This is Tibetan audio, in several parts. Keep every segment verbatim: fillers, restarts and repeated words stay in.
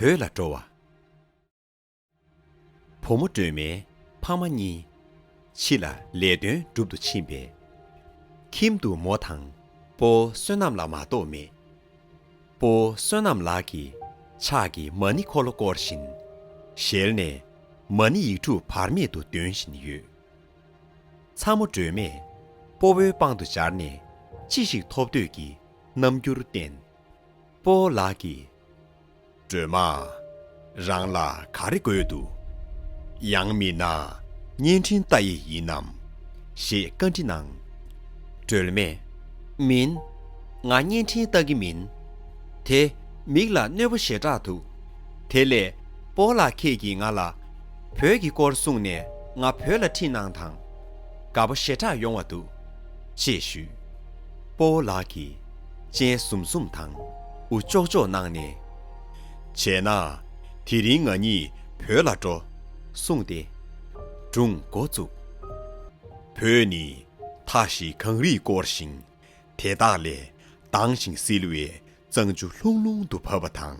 བོད་ལ་འགྲོ་བ། བུ་མོ་སྒྲོལ་མའི་ཕ་མ་གཉིས་ཕྱི་ལ་ལས་དོན་སྒྲུབ་ཏུ་ཕྱིན་པས། ཁྱིམ་དུ་མོ་དང་སྤོ་བོ་བསོད་ནམས་ལགས་མ་གཏོགས་མེད། སྤོ་བོ་བསོད་ནམས་ལགས་ཀྱིས་ཕྱག་གི་མ་ཎི་འཁོར་ལོ་བསྐོར་བཞིན། ཞལ་ནས་མ་ཎི་ཡིག་དྲུག་བར་མེད་དུ་འདོན་བཞིན་ཡོད། ཚ་མོ་སྒྲོལ་མས་སྤོ་བོའི་པང་དུ་འབྱར་ནས་ཅི་ཞིག་ཐོབ་འདོད་ཀྱི་རྣམ་འགྱུར་བསྟན། སྤོ་བོ་ལགས་ཀྱིས། སྒྲོལ་མ། རང་ལ་ག་རེ་དགོས་འདུག་ཡང་མིན་ན་བརྙན་འཕྲིན་ལྟ་ཡི་ཡིན་ནམ། ཞེས་བཀའ་འདྲི་གནང་། སྒྲོལ་མས། མིན། ང་བརྙན་འཕྲིན་ལྟ་གི་མིན། དེ་མིག་ལ་གནོད་པ་ཞེ་དྲག་འདུག་དེ་ལས་སྤོ་ལགས་ཁྱེད་ཀྱིས་ང་ལ་བོད་ཀྱི་སྐོར་གསུངས་ནས་ང་བོད་ལ་ཁྲིད་གནང་དང་། དགའ་པོ་ཞེ་དྲག་ཡོང་བ་འདུག་ཅེས་ཞུས། སྤོ་ལགས་ཀྱིས་སྤྱན་ཟུམ་ཟུམ་དང་དབུ་ལྕོག་ལྕོག་གནང་ནས། བྱས་ན་དེ་རིང་ང་གཉིས་བོད་ལ་འགྲོ་གསུངས་ཏེ་སྒྲུང་འགོ་བཙུགས། བོད་ནི་མཐའ་བཞི་གངས་རིས་བསྐོར་ཞིང་། དེ་དག་ལས་དྭངས་ཤིང་བསིལ་བའི་གཙང་ཆུ་ལྷུང་ལྷུང་དུ་བབས་པ་དང་།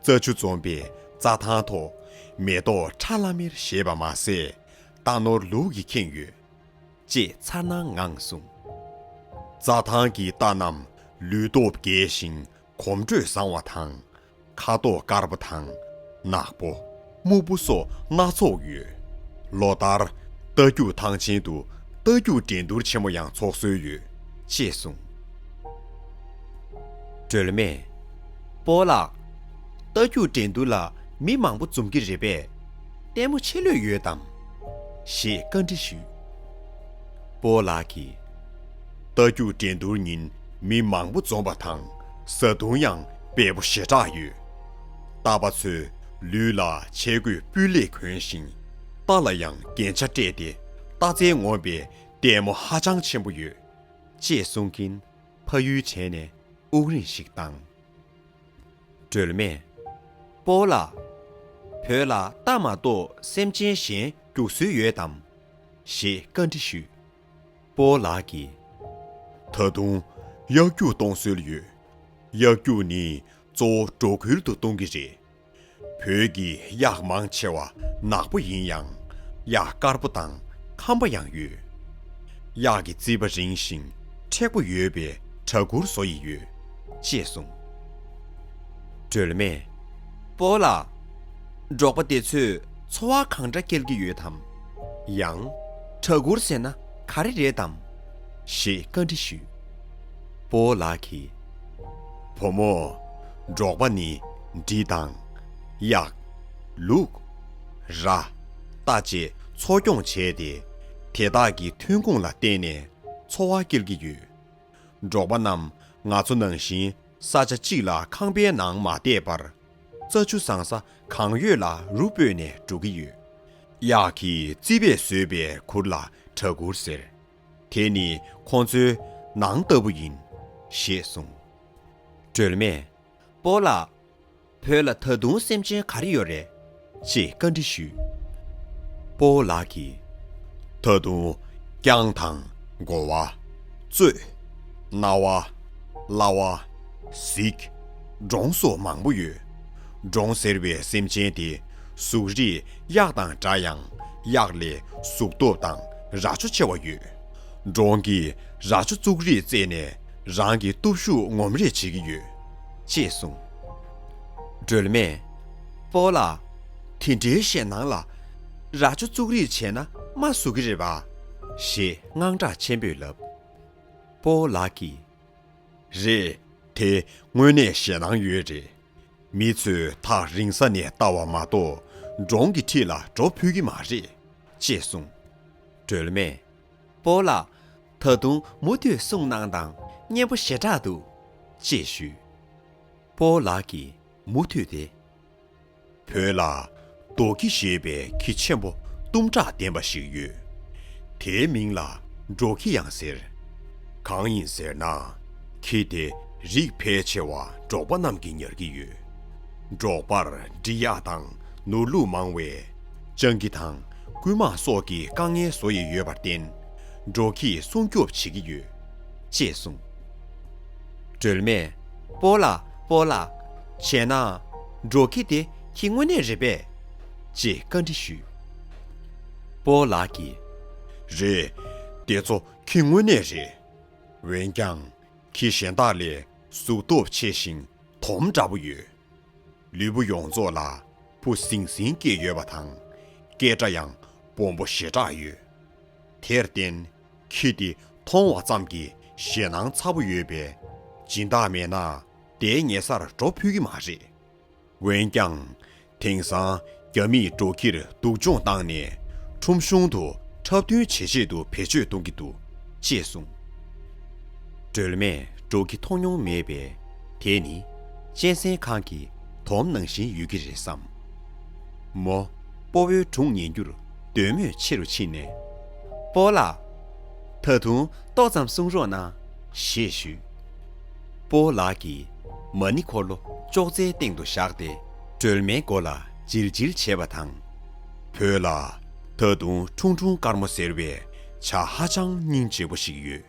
རྩྭ་ཆུ་འཛོམས་པའི་རྩྭ་ཐང་ཐོག་མེ་ཏོག་ཁྲ་ལམ་མེར་བཞད་པ་མ་ཟད། རྟ་ནོར་ལུག་གིས་ཁེངས་ཡོད། ཅེས་མཚར་སྣང་ངང་གསུངས། རྩྭ་ཐང་གི་རྟ་རྣམས་ལུས་སྟོབས་རྒྱས་ཤིང་གོམ་འགྲོས་བཟང་བ་དང་། ཁ་དོག་དཀར་པོ་དང་། ནག་པོ། སྨུག་པོ་སོགས་སྣ་ཚོགས་ཡོད། ལོ་ལྟར་རྟ་རྒྱུག་ཐང་ཆེན་དུ་རྟ་རྒྱུག་འགྲན་བསྡུར་ཆེན་མོ་ཡང་འཚོགས་སྲོལ་ཡོད། ཅེས་གསུངས། སྒྲོལ་མས། སྤོ་ལགས། རྟ་རྒྱུག་འགྲན་བསྡུར་ལ་མི་མང་པོ་འཛོམས་ཀྱི་རེད་པས། ལྟད་མོ་ཆེ་ལོས་ཡོད་དམ། ཞེས་བཀའ་འདྲི་ཞུས། སྤོ་ལགས་ཀྱིས། རྟ་རྒྱུག་འགྲན་བསྡུར་ཉིན་མི་མང་པོ་འཛོམས་པ་དང་བཟའ་བཏུང་ཡང་འབེལ་པོ་ཞེ་དྲག་ཡོད། རྟ་པ་ཚོས་ལུས་ལ་ཆས་གོས་སྤུས་ལེགས་གོན་ཞིང་། རྟ་ལ་ཡང་རྒྱན་ཆ་སྤྲས་ཏེ་རྟ་རྩལ་ངོམ་པའི་ལྟད་མོ་ཧ་ཅང་ཆེན་པོ་ཡོད། ཅེས་གསུང་གིན་ཕ་ཡུལ་བྱས་ནས་དབུགས་རིང་ཞིག་བཏང་། སྒྲོལ་མས། སྤོ་ལགས། བོད་ལ་རྟ་མ་གཏོགས་སེམས་ཅན་གཞན་རྒྱུག་སྲོལ་ཡོད་དམ། ཞེས་བཀའ་འདྲི་ཞུས། སྤོ་ལགས་ཀྱིས། ད་དུང་གཡག་རྒྱུག་གཏོང་སྲོལ་ཡོད། གཡག་རྒྱུག་ནི་གཙོ་བོ་འབྲོག་ཁུལ་དུ་གཏོང་གི་རེད། བོད་ཀྱི་གཡག་མང་ཆེ་བ་ནག་པོ་ཡིན་ཡང་། གཡག་དཀར་པོ་དང་ཁམ་པ་ཡང་ཡོད། གཡག་གི་རྩིབ་པ་རིང་ཞིང་མཁྲེགས་པོ་ཡོད་པའི་གྲྭ་གུར་བཟོ་ཡི་ཡོད། ཅེས་གསུངས། སྒྲོལ་མས། སྤོ་ལགས། འབྲོག་པ་དེ་ཚོས་འཚོ་བ་གང་འདྲ་སྐྱེལ་གྱི་ཡོད་དམ། ཡང་། གྲྭ་གུར་ཟེར་ན་ག་རེ་རེད་དམ། ཞེས་བཀའ་འདྲི་ཞུས། སྤོ་ལགས་ཀྱིས། བུ་མོ། འབྲོག་པ་ནི་འབྲི་དང་། གཡག་ལུག་ར། རྟ་བཅས་འཚོ་སྐྱོང་བྱས་ཏེ། དེ་དག་གི་ཐོན་ཁུངས་ལ་བརྟེན་ནས་འཚོ་བ་སྐྱེལ་གྱི་ཡོད། འབྲོག་པ་རྣམས་ང་ཚོ་ནང་བཞིན་ས་ཆ་གཅིག་ལ་ཁང་པའི་ནང་མ་བསྡད་པར། རྩྭ་ཆུ་བཟང་ས་གང་ཡོད་ལ་རུ་སྤོས་ནས་འགྲོ་གི་ཡོད། གཡག་གི་རྩིད་པས་བཟོས་པའི་གུར་ལ་གྲྭ་གུར་ཟེར། དེ་ནི་ཁོང་ཚོའི་ནང་ལྟ་བུ་ཡིན། ཞེས་གསུངས། སྒྲོལ་མས། སྤོ་ལགས། བོད་ལ་ད་དུང་སེམས་ཅན་ག་རེ་ཡོད་རེད། ཅེས་བཀའ་འདྲི་ཞུས། སྤོ་བོ་ལགས་ཀྱིས། ད་དུང་རྐྱང་དང་། དགོ་བ། གཙོད། རྣ་བ། གླ་བ། གཟིག་འབྲོང་སོགས་མང་པོ་ཡོད། འབྲོང་ཟེར་བའི་སེམས་ཅན་དེ་གཟུགས་རིས་གཡག་དང་འདྲ་ཡང་། གཡག་ལས་གཟུགས་སྟོབས་དང་རྭ་ཅོ་ཆེ་བ་ཡོད། འབྲོང་གིས་རྭ་ཅོ་བཙུགས་རིས་བཙལ་ནས་རང་གི་སྟོབས་ཤུགས་ངོམ་རེས་བྱེད་ཀྱི་ཡོད། ཅེས་གསུངས། སྒྲོལ་མས། སྤོ་ལགས། དེ་འདྲའི་ཞེད་སྣང་ལ། རྭ་ཅོ་བཙུགས་རིས་བྱས་ན་རྨ་ཟུག་གི་རེད་པ། ཞེས་དངངས་སྐྲག་ཆེན་པོས་ལབ། སྤོ་ལགས་ཀྱིས། རེད། དེ་དངོས་གནས་ཞེད་སྣང་ཡོད་རེད། མི་ཚོས་ཐག་རིང་ས་ནས་ལྟ་བ་མ་གཏོགས་འབྲོང་གི་འཁྲིས་ལ་འགྲོ་ཕོད་ཀྱི་མ་རེད། ཅེས་གསུངས། སྒྲོལ་མས། སྤོ་ལགས། ད་དུང་མུ་མཐུད་གསུང་གནང་དང་། སྙན་པོ་ཞེ་དྲག་འདུག་ཅེས་ཞུས། སྤོ་ལགས་ཀྱིས་མུ་མཐུད་དེ། བོད་ལ་རྡོ་ཁྱི་ཞེས་པའི་ཁྱི་ཆེན་པོ་གཏུམ་དྲག་ལྡན་པ་ཞིག་ཡོད། དེའི་མིང་ལ་འབྲོག་ཁྱི་ཡང་ཟེར། གང་ཡིན་ཟེར་ན། ཁྱི་དེ་རིགས་ཕལ་ཆེ་བ་འབྲོག་པ་རྣམས་ཀྱིས་ཉར་གྱི་ཡོད། འབྲོག་པར་འབྲི་གཡག་དང་ནོར་ལུག་མང་བས། སྤྱང་ཀི་དང་རྐུན་མ་སོགས་ཀྱིས་དཀའ་ངལ་བཟོ་ཡི་ཡོད་པར་བརྟེན། འབྲོག་ཁྱིས་སྲུང་སྐྱོབ་བྱེད་ཀྱི་ཡོད། ཅེས་གསུངས། སྒྲོལ་མས། སྤོ་ལགས། སྤོ་ལགས། བྱས་ན། འབྲོག་ཁྱི་དེ་ཁྱི་དངོས་གནས་རེད་པས། ཅེས་བཀའ་འདྲི་ཞུས། སྤོ་ལགས་ཀྱིས། རེད། དེ་ཚོ་ཁྱི་དངོས་གནས་རེད། འོན་ཀྱང་། ཁྱི་གཞན་དག་ལས་གཟུགས་སྟོབས་ཆེ་ཞིང་དོམ་འདྲ་པོ་ཡོད། ལུས་པོ་ཡོངས་རྫོགས་ལ་བུ་ཟིང་ཟིང་སྐྱེས་ཡོད་པ་དང་། སྐད་སྒྲ་ཡང་སྦོམ་པོ་ཞེ་དྲག་ཡོད། དེར་བརྟེན། ཁྱི་དེ་མཐོང་བ་ཙམ་གྱིས་ཞེད་སྣང་ཚ་པོ་ཡོད་པས། སྦྱིན་བདག་མེད་ན་དེའི་ཉེ་སར་འགྲོ་ཕོད་ཀྱི་མ་རེད། འོན་ཀྱང་། དེང་སང་རྒྱ་མིས་འབྲོག་ཁྱིར་སྡུག་སྦྱོང་བཏང་ནས། ཁྲོམ་གཞུང་དུ་འཁྲབ་སྟོན་བྱེད་ཆེད་དུ་བེད་སྤྱོད་གཏོང་གི་འདུག་ཅེས་གསུངས། སྒྲོལ་མས་འབྲོག་ཁྱི་མཐོང་མྱོང་མེད་པས། དེ་ནི་གཅན་གཟན་ཁང་གི་དོམ་ནང་བཞིན་ཡོད་ཀྱི་རེད་བསམ། མོ། སྤོ་བོའི་སྒྲུང་ཉན་རྒྱུར་འདོད་མོས་ཆེ་རུ་ཕྱིན་ནས། སྤོ་ལགས། ད་དུང་ཏོག་ཙམ་གསུང་རོགས་གནང་། ཞེས་ཞུས། སྤོ་ལགས་ཀྱིས་མ་ཎི་འཁོར་ལོ་ཅོག་ཙེའི་སྟེང་དུ་བཞག་སྟེ། སྒྲོལ་མའི་མགོ་ལ་བྱིལ་བྱིལ་བྱས་པ་དང་། བོད་ལ་ད་དུང་ཁྲུང་ཁྲུང་དཀར་མོ་ཟེར་བའི་བྱ་ཧ་ཅང་སྙིང་རྗེ་པོ་ཞིག་ཡོད།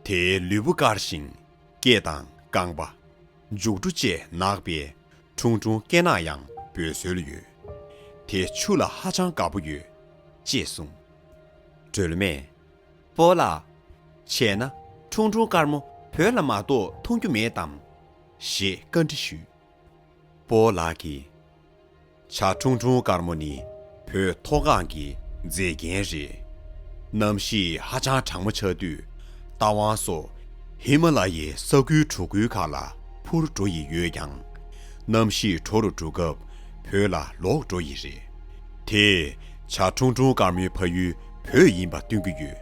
དེའི་ལུས་པོ་དཀར་ཞིང་། སྐེ་དང་རྐང་པ། མཇུག་སྒྲོ་བཅས་ནག་པས། ཁྲུང་ཁྲུང་སྐེ་ནག་ཡང་འབོད་སྲོལ་ཡོད། དེ་ཆུ་ལ་ཧ་ཅང་དགའ་པོ་ཡོད། ཅེས་གསུངས། སྒྲོལ་མས། སྤོ་ལགས། བྱས་ན་ཁྲུང་ཁྲུང་དཀར་མོ་བོད་ལ་མ་གཏོགས་མཐོང་རྒྱུ་མེད་དམ། ཞེས་བཀའ་འདྲི་ཞུས། སྤོ་ལགས་ཀྱིས། བྱ་ཁྲུང་ཁྲུང་དཀར་མོ་ནི་བོད་མཐོ་སྒང་གི་མཛེས་རྒྱན་རེད། གནམ་གཤིས་ཧ་ཅང་གྲང་མོ་ཆགས་དུས། རྟ་དབང་སོགས་ཧི་མ་ལ་ཡའི་ས་ཁུལ་དྲོ་ཁུལ་ཁག་ལ་འཕུར་འགྲོ་ཡི་ཡོད་ཀྱང་། གནམ་གཤིས་དྲོ་རུ་འགྲོ་སྐབས་བོད་ལ་ལོག་འགྲོ་ཡི་རེད། དེས་བྱ་ཁྲུང་ཁྲུང་དཀར་མོའི་ཕ་ཡུལ་བོད་ཡིན་པ་སྟོན་གྱི་ཡོད།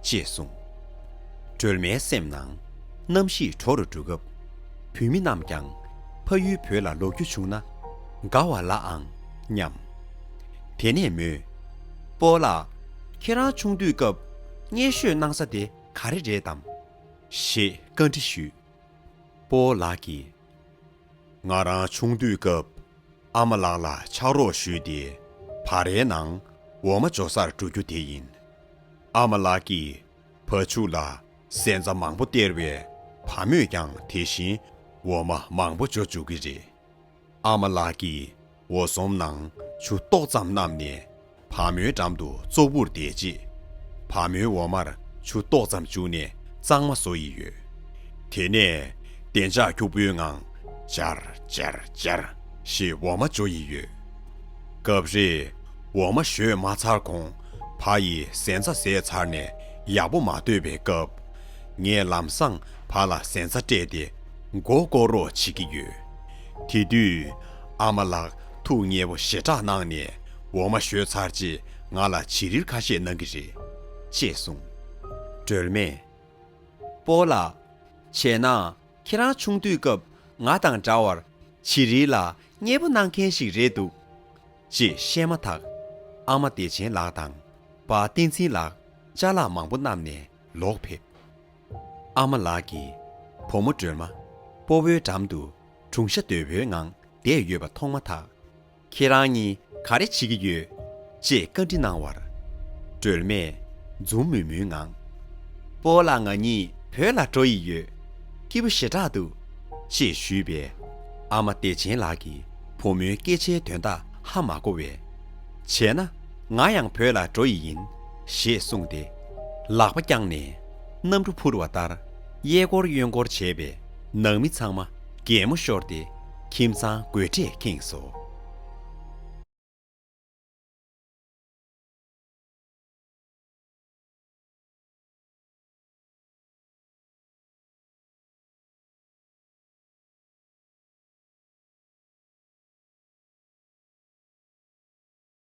ཅེས་གསུངས། སྒྲོལ་མའི་སེམས་ནང་། གནམ་གཤིས་དྲོ་རུ་འགྲོ་སྐབས། བོད་མི་རྣམས་ཀྱང་ཕ་ཡུལ་བོད་ལ་ལོག་རྒྱུ་བྱུང་ན་དགའ་བ་ལ་ཨང་སྙམ། དེ་ནས་མོས། སྤོ་ལགས། ཁྱེད་རང་ཆུང་དུས་སྐབས་མཉེས་ཤོས་གནང་ས་དེ་ག་རེ་རེད་དམ། ཞེས་བཀའ་འདྲི་ཞུས། སྤོ་ལགས་ཀྱིས། ང་རང་ཆུང་དུས་སྐབས་ཨ་མ་ལགས་ལ་ཕྱག་རོགས་ཞུས་ཏེ། བ་རའི་ནང་འོ་མ་འཇོ་སར་འགྲོ་རྒྱུ་དེ་ཡིན། ཨ་མ་ལགས་ཀྱིས་བ་ཕྱུགས་ལ་ཟན་རྩྭ་མང་པོ་སྟེར་བས། བ་མོས་ཀྱང་དེ་བཞིན་འོ་མ་མང་པོ་འཇོ་འཇུག་གི་རེད། ཨ་མ་ལགས་ཀྱིས་འོ་ཟོམ་ནང་ཆུ་ཏོག་ཙམ་བསྣམས་ནས། བ་མོའི་འགྲམ་དུ་ཙོག་པུར་བསྡད་རྗེས། བ་མོའི་འོ་མར་ཆུ་ཏོག་ཙམ་བཅུག་ནས་གཙང་མ་བཟོ་ཡི་ཡོད། དེ་ནས་བདེ་འཇགས་སྐྱུག་པོའི་ངང་། འཇར་འཇར་འཇར་ཞེས་འོ་མ་འཇོ་ཡི་ཡོད། སྐབས་རེ་འོ་མ་བཞོས་མ་ཚར་གོང་། བ་ཡིས་ཟན་རྩྭ་ཟས་ཚར་ནས་ཡག་པོ་མ་འདོད་པའི་སྐབས། ངས་ལམ་སང་བ་ལ་ཟན་རྩྭ་སྤྲད་དེ་མགོ་སྐོར་རོགས་བྱེད་ཀྱི་ཡོད། དེ་དུས་ཨ་མ་ལགས་ཐུགས་མཉེས་པོ་ཞེ་དྲག་གནང་ནས། འོ་མ་བཞོས་ཚར་རྗེས་ང་ལ་བྱི་རིལ་ཁ་ཤས་གནང་གི་རེད། ཅེས་གསུངས། སྒྲོལ་མས། སྤོ་ལགས། བྱས་ན་ཁྱེད་རང་ཆུང་དུས་སྐབས་ང་དང་འདྲ་བར་བྱི་རིལ་ལ་མཉེས་པོ་གནང་མཁན་ཞིག་རེད་འདུག་ཅེས་བཤད་མ་ཐག་ཨ་མ་བདེ་ཆེན་ལགས་དང་པ་བསྟན་འཛིན་ལགས་ཅ་ལག་མང་པོ་བསྣམས་ནས་ལོག་ཕེབས། ཨ་མ་ལགས་ཀྱིས་བུ་མོ་སྒྲོལ་མ་སྤོ་བོའི་འགྲམ་དུ་སྒྲུང་ཤ་དོད་པོའི་ངང་བསྡད་ཡོད་པ་མཐོང་མ་ཐག་ཁྱེད་རང་གཉིས་ག་རེ་བྱེད་ཀྱི་ཡོད། ཅེས་བཀའ་འདྲི་གནང་བར། སྒྲོལ་མས་འཛུམ་དམུལ་དམུལ་ངང་། སྤོ་ལགས་ང་གཉིས་བོད་ལ་འགྲོ་ཡི་ཡོད། སྐྱིད་པོ་ཞེ་དྲག་འདུག་ཅེས་ཞུས་པས། ཨ་མ་བདེ་ཆེན་ལགས་ཀྱིས་བུ་མོའི་སྐད་ཆའི་དོན་དག་ཧ་མ་གོ་བས། བྱས་ན་ང་ཡང་བོད་ལ་འགྲོ་ཡི་ཡིན། ཞེས་གསུངས་ཏེ། ལག་པ་བརྐྱངས་ནས་གནམ་གྲུ་འཕུར་བ་ལྟར་གཡས་སྐོར་གཡོན་སྐོར་བྱས་པས། ནང་མི་ཚང་མ་གད་མོ་ཤོར་ཏེ་ཁྱིམ་ཚང་དགོད་སྒྲས་ཁེངས་སོ།